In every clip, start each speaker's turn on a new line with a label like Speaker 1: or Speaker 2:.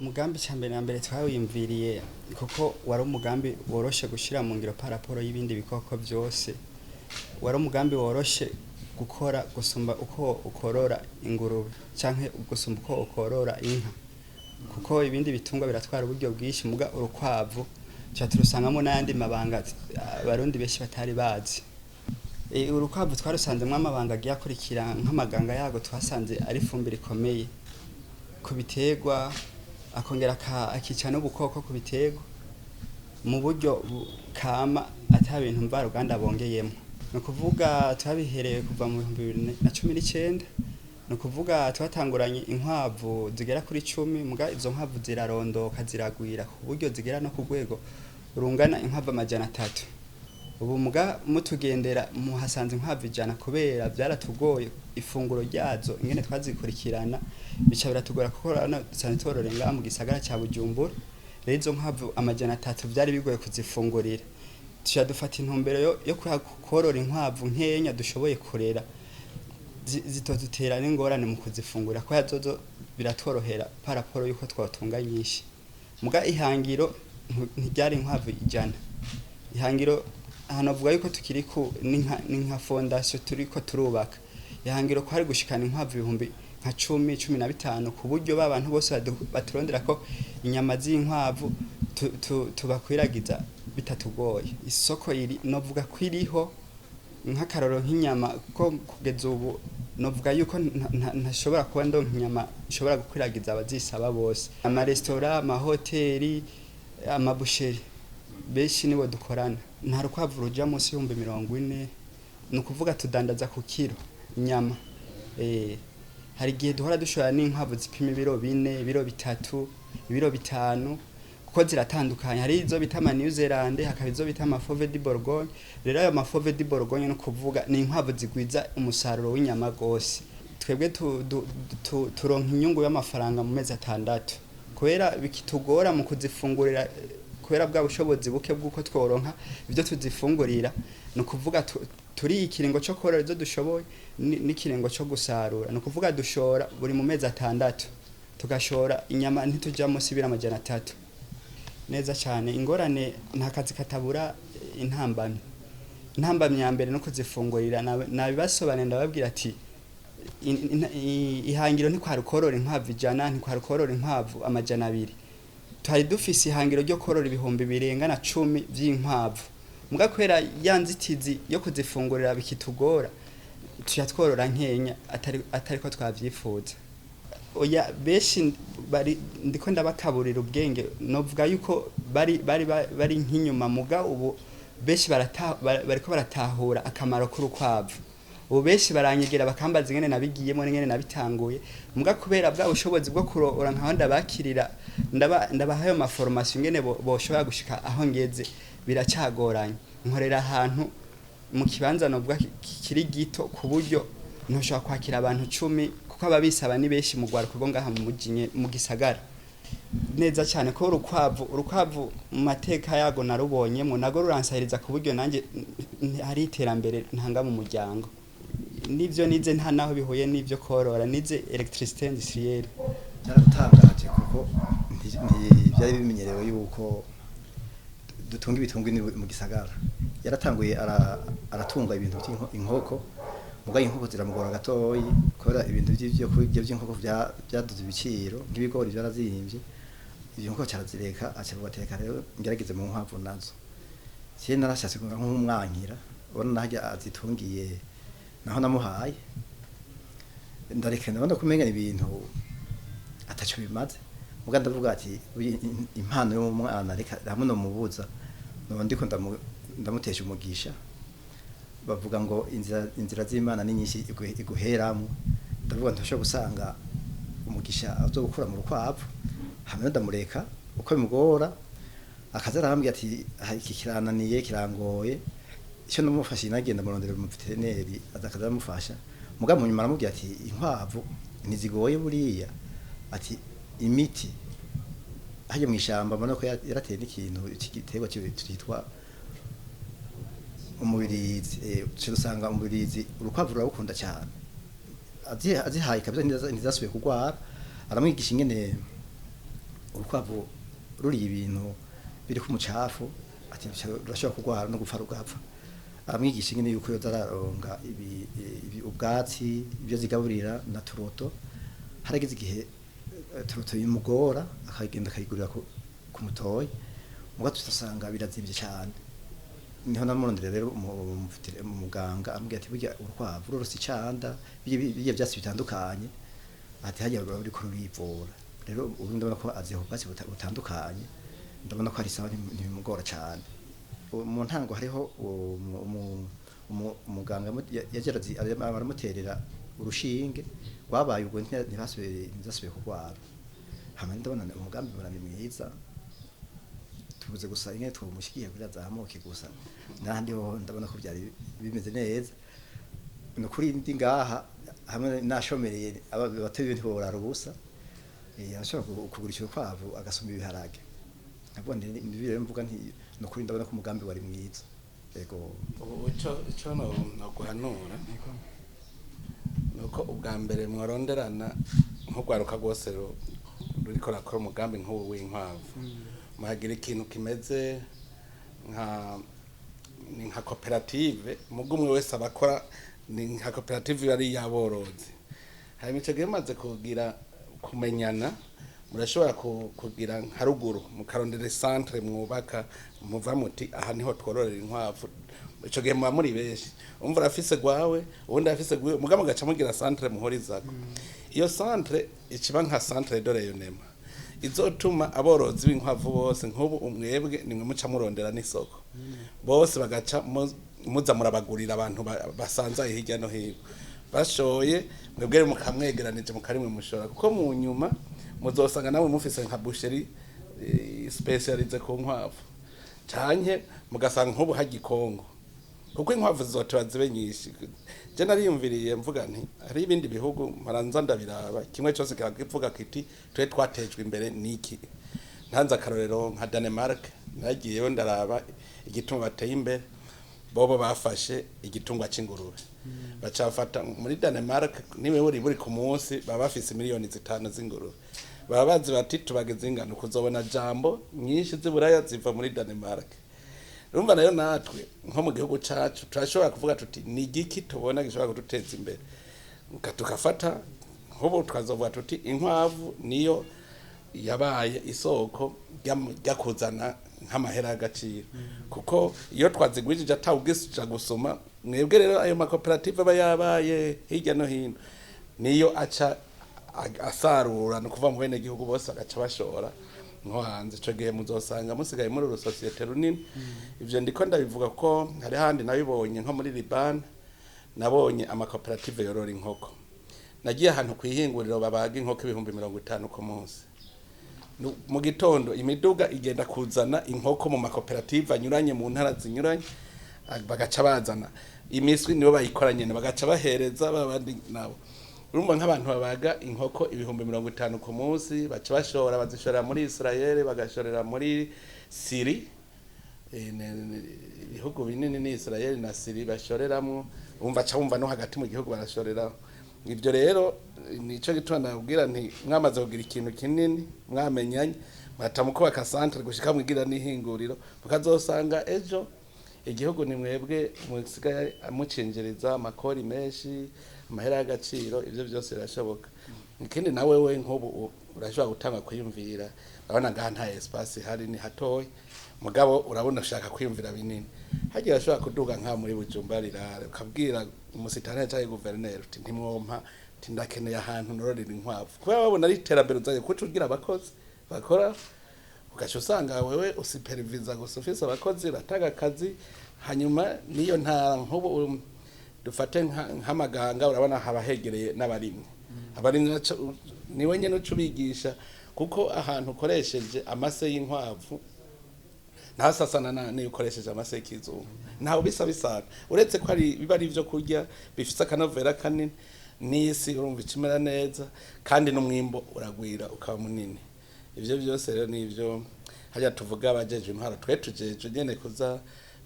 Speaker 1: Umugambi cya mbere na mbere twawiyumviriye kuko wari umugambi woroshe gushyira mu ngiro par rapport y'ibindi bikoko byose. Wari umugambi woroshe gukora gusumba uko ukorora ingurube canke gusumba uko ukorora inka, kuko ibindi bitungwa biratwara uburyo bwinshi, muga urukwavu tuca turusangamo n'ayandi mabanga Abarundi benshi batari bazi. Urukwavu twarusanzemwo amabanga agiye akurikira: nk'amaganga yago twasanze ari ifumbire ikomeye ku biterwa, akongera akica n'ubukoko ku biterwa mu buryo kama ata bintu mvaruganda bongeyemo. Ni ukuvuga twabihereye kuva mu 2019. Ni ukuvuga twatanguranye inkwavu zigera kuri 10, muga izo nkwavu zirarondoka, ziragwira ku buryo zigera no ku rwego rungana inkwavu 300 ubu. Muga mutugendera muhasanze inkwavu 100, kubera byaratugoye ifunguro ryazo ingene twazikurikirana, bica biratugora kuko urabona dusanzwe twororera ngaha mu gisagara ca Bujumbura. Rero izo nkwavu 300 vyari bigoye kuzifungurira, tuca dufata intumbero yo korora inkwavu nkenya dushoboye kurera, zitodutera n'ingorane mu kuzifungura, kubera zozo biratworohera par rapport yuko twatunga nyinshi. Muga ihangiro ntiryari inkwavu 100. Ihangiro hano avuga yuko tukiri ku ni nka fondation turiko turubaka. Ihangiro ko hari gushikana inkwavu ibihumbi nka 10, 15, ku buryo ba bantu bose baturondera ko inyama z'inkwavu tubakwiragiza bitatugoye. Isoko iri novuga ko iriho, nk'akaroro nk'inyama, ko kugeza ubu novuga yuko ntashobora kuba ndonka inyama nshobora gukwiragiza abazisaba bose. Amaresitora, amahoteli, amabusheri, benshi nibo dukorana. Nta rukwavu ruja munsi y'40,000. Ni ukuvuga tudandaza ku kiro inyama. Hari igihe duhora dushora n'inkwavu zipima ibiro 4, ibiro 3, ibiro 5, kuko ziratandukanye. Hari izo bita ama New Zealand, hakaba izo bita ama Fauve de Bourgogne. Rero ayo ma Fauve de Bourgogne, no kuvuga ni inkwavu zigwiza umusaruro w'inyama gose. Twebwe turonka inyungu y'amafaranga mu mezi 6, kubera bikitugora mu kuzifungurira, kubera bwa bushobozi buke bw'uko tworonka ibyo tuzifungurira. Ni ukuvuga turi ikiringo cyo korora izo dushoboye n'ikiringo cyo gusarura. Ni ukuvuga dushora buri mu mezi 6, tugashora inyama ntituja munsi y'ibiro 300. Neza cyane, ingorane nta kazi katabura intambamyi. Intambamyi ya mbere no kuzifungurira. Nabibasobanurira, ndababwira ati ihangiro ntikwari korora inkwavu 100, ntikwari korora inkwavu 200. Twari dufise ihangiro ryo korora ibihumbi birengana 10 vy'inkwavu, muga kubera ya nzitizi yo kuzifungurira bikitugora, tuya tworora nkenya atari ko twavyifuza. Oya, benshi bari ndiko ndabakaburira ubwenge, novuga yuko bari nk'inyuma, muga ubu benshi bariko baratahura akamaro k'urukwavu. Ubu benshi baranyegera bakambaza ingene nabigiyemo n'ingene nabitanguye, muga kubera bwa bushobozi bwo kurora nkaho ndabakirira, ndabaha ayo ma formation ingene boshobora gushika aho ngeze, biracagoranye. Nkorera ahantu mu kibanza novuga kiri gito, ku buryo ntushobora kwakira abantu 10, kuko ababisaba ni benshi mu rwaruka rwo ngaha mu muji mu gisagara. Neza cyane ko urukwavu mu mateka yago narubonyemo, nago ruransahiriza ku buryo nanjye hari iterambere ntanga mu muryango. N'ibyo nize nta naho bihuye n'ibyo korora. Nize électricité industrielle.
Speaker 2: Byaradutangaje kuko ntibyari bimenyerewe yuko dutunga ibitungwa mu gisagara. Yaratanguye aratunga ibintu by'inkoko, mugabo inkoko ziramugora gatoyi kubera ibintu by'ibyo kurya by'inkoko byaduze ibiciro, nk'ibigori byarazimvye. Ibyo nkoko carazireka, aca ateka rero ngerageze mu nkwavu nazo. Je narashatse nk'umwankira, ubona narya azitungiye naho namuhaye, ndareka, ndabona kumenga ibintu ataco bimaze. Muga ndavuga ati impano y'umwana reka hamwe no mubuza no ndiko ndamutesha umugisha. Bavuga ngo inzira z'Imana ni nyinshi iguheramo. Ndavuga ntushobora gusanga umugisha azogukura mu rukwavu. Hamwe ndamureka uko bimugora, akaza arambwira ati iki kirananiye, kirangoye. Icyo namufashije, nagenda murondera mu veterineri, aza akaza aramufasha. Mugabo mu nyuma aramubwira ati inkwavu ntizigoye buriya, ati imiti hajya mu ishyamba mbona ko yarateye n'ikintu cy'igiterwa cyitwa umubirizi. Uca usanga umubirizi urukwavu rurawukunda cyane. Azihaye kabisa ntizasubiye kurwara. Aramwigisha ingene. Urukwavu ruriye ibintu biri ku mucafu, ati rurashobora kurwara no gupfa rugapfa. Aramwigisha ingene yuko yoza araronga ubwatsi, ibyo zigaburira na turoto. Harageze igihe turoto bimugora, akagenda akayigurira ku mutoyi, muga tutasanga birazimvye cyane. Niho namurondera rero umuganga, ambwira ati burya urukwavu rurose icanda, birya vyatsi bitandukanye, ati hajya ruba ruriko rurivura. Rero ubu ndabona ko aziha ubwatsi butandukanye, ndabona ko ari sawa, ntibimugora cane. Mu ntango hariho umuganga yaje aramuterera urushinge, rwabaye ubwo ntibasubiye kurwara. Hama ndabona umugambi mbona ni mwiza, tubuze gusa ingene twomushigiye kugira azamuke gusa, n'ahandi ho ndabona ko byari bimeze neza. Ni ukuri ndi ngaha hamwe nashomereye abatuye ntiborara ubusa. Arashobora kugurisha urukwavu agasoma ibiharage. Nabwo ni rero mvuga nti ni ukuri ndabona ko umugambi wari mwiza, yego.
Speaker 3: Ubu ico noguhanura nuko ubwa mbere mwaronderana nk'urwaruka rwose ruriko rakora umugambi nk'ubu w'inkwavu, muhagira ikintu kimeze nka ni nka koperative, mugo umwe wese abakora ni nka koperative iba ari iy'aborozi. Hanyuma ico gihe mumaze kugira kumenyana, murashobora kugira nka ruguru mukarondera centre mwubaka, muva muti aha niho twororera inkwavu. Ico gihe muba muri benshi, umva urafise gwawe, uwundi arafise gwiwe, mugabo mugaca mugira centre muhurizako. Iyo centre ikiba nka centre de rayonnement izotuma aborozi b'inkwavu bose, nk'ubu umwebwe nimwe muca murondera n'isoko, bose bagaca muza murabagurira abantu basanzaye hirya no hino bashoye, mwebwe rero mukamwegeranije mukarimwe mushora, kuko mu nyuma muzosanga namwe mufise nka boucherie spécialisée ku nkwavu, canke mugasanga nk'ubu harya Kongo, kuko inkwavu zizoteba zibe nyinshi. Je nariyumviriye mvuga nti hari ibindi bihugu maranza ndabiraba, kimwe cyose kirakivuga kiti twe twatejwe imbere niki. Ntanze akarorero nka Denmark, nagiyeyo ndaraba igituma bateye imbere. Bobo bafashe igitungwa c'ingurube, bacafata muri Denmark niwe buri buri ku munsi baba bafise miliyoni 5 z'ingurube. Baba bazi bati tubageze ingano kuzobona jambo nyinshi z'iburaya ziva muri Denmark. Urumva nayo natwe nko mu gihugu cacu turashobora kuvuga tuti ni igiki tubona gishobora kuduteza imbere. Tukafata nk'ubu tukazovuga tuti inkwavu niyo yabaye isoko rya kuzana nk'amahera y'agaciro, kuko iyo twazigwijije atawugisha gusoma. Mwebwe rero ayo makoperative aba yabaye hirya no hino niyo aca asarura, ni ukuva mu bene gihugu bose bagaca bashora nko hanze. Ico gihe muzosanga musigaye muri urusosiyete runini. Ivyo ndiko ndabivuga ko hari handi nabibonye, nko muri Liban nabonye amakoperative yorora inkoko. Nagiye ahantu kwihinguriro babaga inkoko 50,000 ku munsi. Mu gitondo imiduga igenda kuzana inkoko mu makoperative anyuranye mu ntara zinyuranye, bagaca bazana imiswi, nibo bayikora nyene, bagaca bahereza babandi nabo. Urumva nk'abantu babaga inkoko 50,000 ku munsi, baca bashora, bazishorera muri Israel, bagashorera muri Syrie. Ibihugu binini ni Israel na Syrie bashoreramwo. Umva ca wumva no hagati mu gihugu barashorera. Ibyo rero nico gituma nabwira nti mwamaze kugira ikintu kinini, mwamenyanye, mwata mukubaka centre gushika mwigira n'ihinguriro, mukazosanga ejo igihugu ni mwebwe musigaye mucinjiriza amakori menshi, amahera y'agaciro. Ibyo byose birashoboka. Ikindi nawe we nk'ubu urashobora gutanga kwiyumvira. Urabona ngaha nta espace ihari, ni hatoya, mugabo urabona ushaka kwiyumvira binini. Hagiye ashobora kuduga nka muri Bujumbura rirare, ukabwira umusitanteri cyangwa guverineri uti ntimwompa, uti ndakeneye ahantu nororera inkwavu, kubera babona ari iterambere uzanye, kuko ugira abakozi bakora, ugaca usanga wewe usuperiviza gusa, ufise abakozi batanga akazi. Hanyuma niyo ntara nk'ubu dufate nk'amaganga, urabona haba hegereye n'abarimyi. Abarimyi niwe nyene uca ubigisha, kuko ahantu ukoresheje amase y'inkwavu ntasasana niyo ukoresheje amase y'ikizungu, ntawe bisa bisana, uretse ko ari biba ari ibyo kurya bifise akanovera kanini n'isi urumva ikimera neza, kandi n'umwimbo uragwira ukaba munini. Ivyo byose rero nivyo hajya tuvuga abajeje intwaro, twe tujeje nyene kuza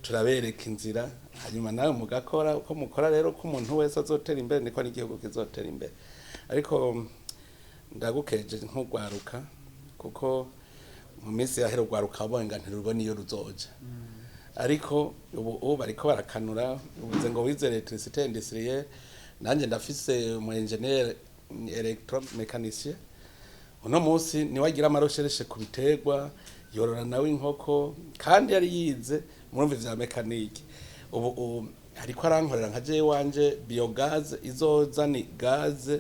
Speaker 3: turabereka inzira, hanyuma nawe mugakora uko mukora. Rero ko umuntu wese azotera imbere niko n'igihugu kizotera imbere. Ariko ndagukeje nk'ugwaruka kuko Mu minsi yahera urwaruka bonga ntirubona iyo ruzoja, ariko ubu bariko barakanura. Ubuze ngo wize électricité industrielle, nanjye ndafise umu ingénieur électromécanicien. Uno munsi niwe agira ama recherches ku biterwa, yorora nawe inkoko kandi yari yize murumva ivya mécanique. Ubu ariko arankorera nka jewe wanje biogaz izoza ni gaz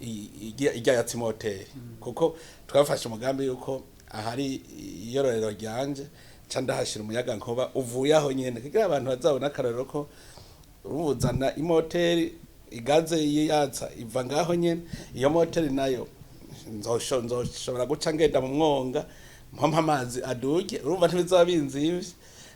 Speaker 3: ijya yatsa imoteri, kuko twafashe umugambi yuko ahari iyororero ryanje ca ndahashira umuyaga nkuba uvuye aho nyene, kugira abantu bazabona akarorero ko uruzana imoteri igaze yatsa iva ngaho nyene. Iyo moteri nayo nzoshobora guca ngenda mu mwonga mpompa amazi aduge. Urumva ntibizaba binzimvye,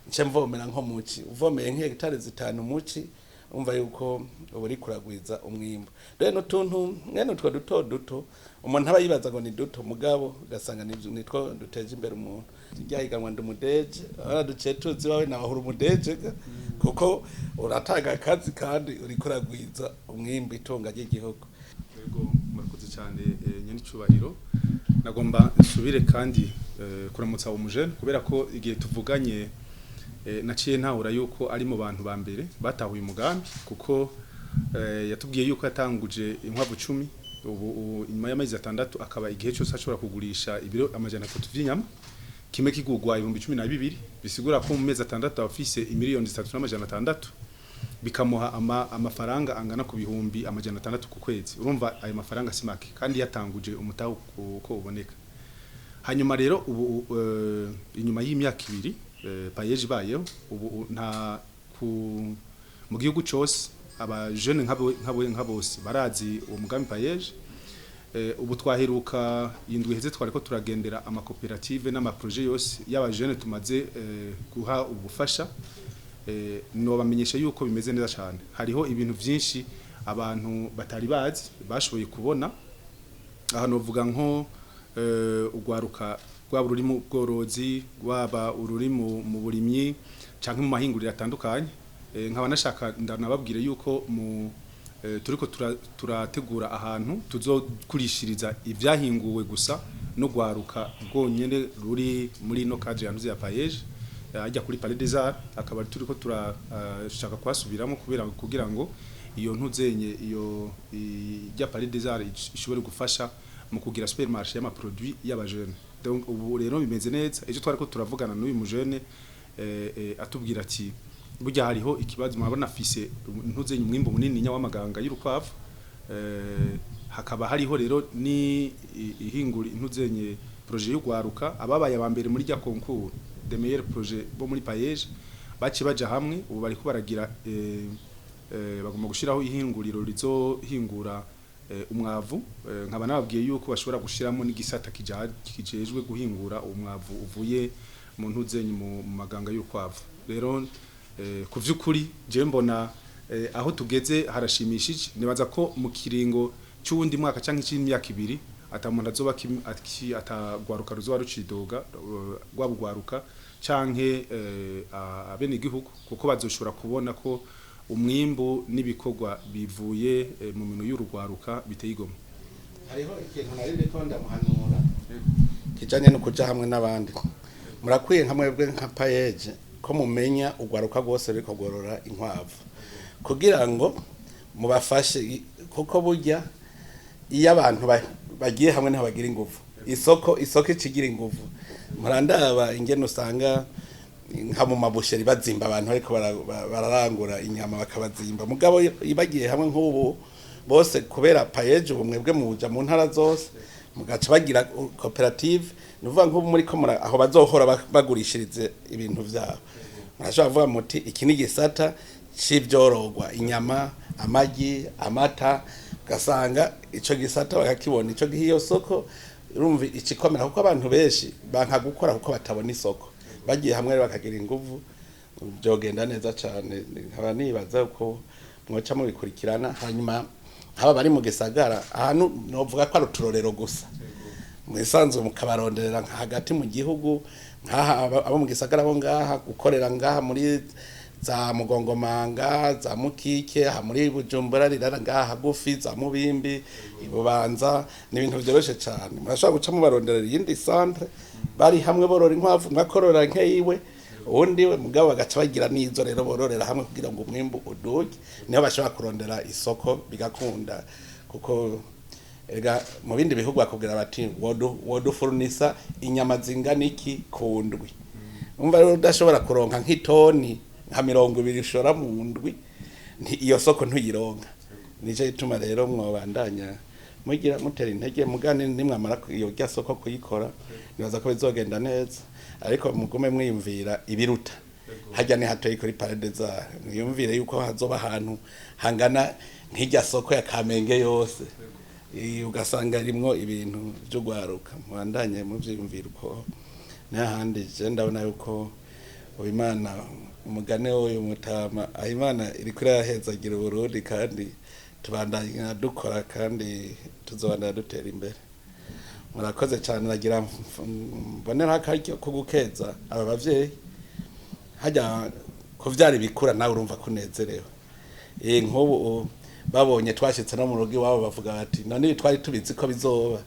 Speaker 3: nce mvomera nko muci, uvomeye nk'hegitari 5 muci, umva yuko uba uri kuragwiza umwimbu. Rero n'utuntu mwene utwo duto duto umuntu aba yibaza ngo ni duto, mugabo ugasanga nitwo duteje imbere umuntu. Ryahiganwa ndi umudeje, abana duciye tuzi wawe nawe uri umudeje ga, kuko uratanga akazi kandi uriko uragwiza umwimbu, itunga ry'igihugu.
Speaker 4: Yego, murakoze cyane, nyenicubahiro. Nagomba nsubire kandi kuramutsa umujene, kubera ko igihe tuvuganye naciye ntahura yuko ari mu bantu ba mbere batahuye umugambi, kuko yatubwiye yuko yatanguje inkwavu 10, ubu inyuma y'amezi 6 akaba igihe cyose ashobora kugurisha ibiro 300 vy'inyama, kimwe kigurwa 12,000, bisigura ko mu mezi 6 afise 3,600,000, bikamuha amafaranga angana ku 600,000 ku kwezi. Urumva ayo mafaranga si make, kandi yatanguje umutaho uko uboneka. Hanyuma rero ubu inyuma y'imyaka 2 PAEEJ ibayeho, ubu nta ku mu gihugu cyose aba jeune nkabo nka bose barazi uwo mugambi PAEEJ. Ubu twaheruka indwi iheze twariko turagendera amakoperative n'ama projets yose y'aba jeune tumaze guha ubufasha. Nobamenyesha yuko bimeze neza cyane. Hariho ibintu byinshi abantu batari bazi bashoboye kubona. Aha novuga nko ugwaruka rwaba ruri mu bworozi, rwaba ururi mu burimyi canke mu mahinguriro atandukanye. Nkaba nashaka ndanababwire yuko mu turiko turategura ahantu tuzokurishiriza ibyahinguwe gusa no gwaruka rwonyene ruri muri no cadre yanuze ya PAEEJ, ajya kuri Palais des Arts, akaba turiko turashaka kuhasubiramo kubera kugira ngo iyo ntuzenye iyo ijya Palais des Arts ishobore gufasha mu kugira supermarché y'ama produits y'aba jeunes. Donc ubu rero bimeze neza. Ejo twariko turavugana n'uyu mujene, atubwira ati burya hariho ikibazo, murabona afise ntuzenye umwimbo munini nya w'amaganga y'urukwavu, hakaba hariho rero ni ihingura intuzenye projet y'ugwaruka ababaye aba mbere muri rya concours de meilleur projet bo muri PAEEJ, baci baja hamwe. Ubu bariko baragira bagomba gushiraho ihinguriro rizohingura umwavu. Nkaba nababwiye yuko bashobora gushiramo n'igisata kijejwe guhingura umwavu uvuye mu ntuzenye mu maganga y'urukwavu. Rero ku vy'ukuri je mbona aho tugeze harashimishije. Nibaza ko mu kiringo cy'uwundi mwaka canke cy'imyaka 2 ata muntu azoba atagwaruka ruzoba rucidoga, rwaba canke abenegihugu, kuko bazoshobora kubona ko umwimbu n'ibikorwa bivuye mu minwe y'urugwaruka biteye igomwe.
Speaker 3: Hariho ikintu nari ndiko ndamuhanura kijanye no kuja hamwe n'abandi. Murakwiye nka mwebwe nka PAEEJ ko mumenya urwaruka rwose ruriko rworora inkwavu kugira ngo mubafashe, kuko burya iyo abantu bagiye hamwe niho bagira inguvu. Isoko icigira inguvu. Murandaba ingene usanga nka mu ma boucheries bazimba abantu ariko bararangura inyama bakabazimba, mugabo iyo bagiye hamwe nk'ubu bose kubera PAEEJ, ubu mwebwe muja mu ntara zose mugaca bagira koperative, ni ukuvuga nk'ubu muri ko aho bazohora bagurishirize ibintu vyabo, murashobora kuvuga muti iki ni igisata c'ivyororwa, inyama, amagi, amata, ugasanga ico gisata bakakibona. Ico gihe iyo soko urumva ikikomera, kuko abantu benshi banka gukora kuko batabona isoko. Bagiye hamwe rero bakagira inguvu byogenda neza cane. Nkaba nibaza ko mwoca mubikurikirana. Hanyuma haba bari mu gisagara, ahantu novuga ko ari uturorero gusa, mwisanzu mukabaronderera nka hagati mu gihugu, nkaha abo mu gisagara bo ngaha gukorera ngaha muri za Mugongomanga, za Mukike, aha muri Bujumbura rirara ngaha hagufi, za Mubimbi, Ibubanza, ni ibintu vyoroshe cane. Murashobora guca mubaronderera iyindi centre. Bari hamwe borora inkwavu, umwe akorora nk'iyiwe, uwundi we, mugabo bagaca bagira n'izo rero bororera hamwe kugira ngo umwimbu uduge, niho bashobora kurondera isoko bigakunda. Kuko erega mu bindi bihugu bakubwira bati wodufurunisa inyama zingana iki ku ndwi. Umva rero, udashobora kuronka nk'itoni nka 20 ushora mu ndwi, iyo soko ntuyironka. Nico gituma rero mwobandanya mugira mutera intege mugane, nimwamara iyo rya soko kuyikora, nibaza ko bizogenda neza. Ariko mugume mwiyumvira ibiruta hajya ni hatoyi kuri parede za mwiyumvire yuko hazoba ahantu hangana nk'irya soko ya Kamenge yose. Ugasanga rimwo ibintu vy'ugwaruka. Mubandanye muvyiyumvira uko, n'ahandi je ndabona yuko Imana, umugane w'uyu mutama, aho Imana iriko irahezagira Uburundi, kandi tubandanya dukora kandi tuzobandanya dutera imbere. Murakoze cyane. Nagira mboneraho akaryo ko gukeza aba bavyeyi. Hajya kuvyara ibikura, nawe urumva kunezerewe. Nk'ubu babonye twashitse no mu rugo iwabo, bavuga bati: "None ibi twari tubizi ko bizoba."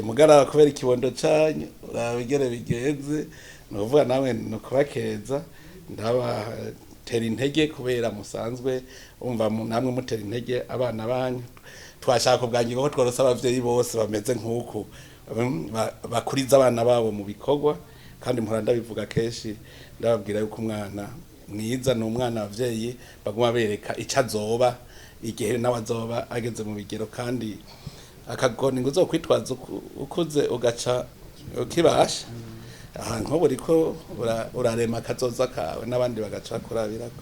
Speaker 3: Mugara kubera ikibondo canyu, uraba ingene bigenze. Ni ukuvuga nawe ni ukubakeza, ndabatera intege kubera musanzwe umva namwe mutera intege abana banyu. Twashaka ubwangingo ko tworose abavyeyi bose bameze nk'uku, bakuriza abana babo mu bikorwa. Kandi mpora ndabivuga kenshi, ndababwira yuko umwana mwiza ni umwana abavyeyi baguma bereka ico azoba igihe nawe azoba ageze mu bigero. Kandi akagoni ngo uzokwitwaza ukuze ugaca ukibasha aha, nk'ubu uriko urarema akazoza kawe n'abandi bagaca kurabirako.